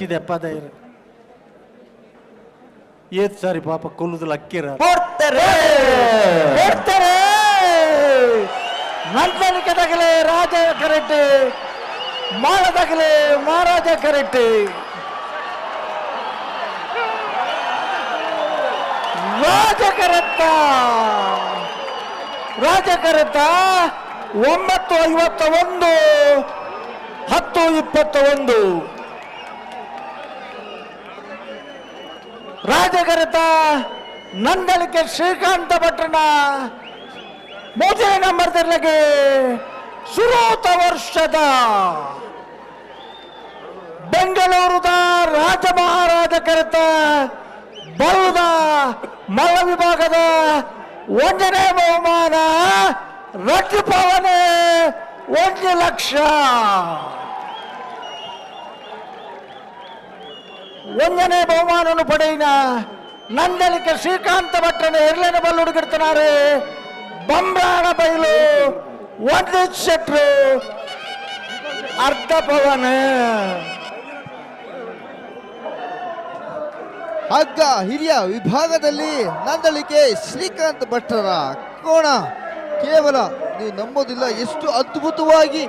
ಇದೆ ಪದೈರು ಏತ್ ಸಾರಿ ಪಾಪ ಕೊಲ್ಲುದಲ್ಲ ಅಕ್ಕಿರ. ಕೊಡ್ತಾರೆ. ಕೊಡ್ತಾರೆ. ನಂದಳಿಕೆ ತಗಲೆ ರಾಜ ಕರೆಕ್ಟ್, ಮಾಳ ತಗಲೆ ಮಹಾರಾಜ ಕರೆಕ್ಟ್. ರಾಜ ಕರೆತ್ತ, ರಾಜ ಕರೆತ್ತ. 9:51, 10:21. ರಾಜಕರೆತ ನಂದಳಿಕೆ ಶ್ರೀಕಾಂತ ಭಟ್ರನ ಮೂರನೇ ನಂಬರ್ ತಿರ್ಲಗೆ ಸುರೂತ ವರ್ಷದ ಬೆಂಗಳೂರುದ ರಾಜ ಮಹಾರಾಜ ಕರೆತ ಬರುದ ಮಲ್ಲ ವಿಭಾಗದ ಒಂದನೇ ಬಹುಮಾನ ರಡ್ಡು ಪವನೆ 1 ಲಕ್ಷ. ಒಂದನೇ ಬಹುಮಾನವನ್ನು ಪಡೆಯಿನ ನಂದಳಿಕೆ ಶ್ರೀಕಾಂತ ಭಟ್ರನ ಎರಡನೇ ಬಲ್ಲು ಹುಡುಗಿರ್ತಾರೆ ಬಂಬ್ರಾಣ ಬೈಲು ಒಂದು ಶೆಟ್ರು ಅರ್ಧ ಪವನ. ಹಗ್ಗ ಹಿರಿಯ ವಿಭಾಗದಲ್ಲಿ ನಂದಳಿಕೆ ಶ್ರೀಕಾಂತ್ ಭಟ್ರರ ಕೋಣ. ಕೇವಲ ನೀವು ನಂಬೋದಿಲ್ಲ, ಎಷ್ಟು ಅದ್ಭುತವಾಗಿ.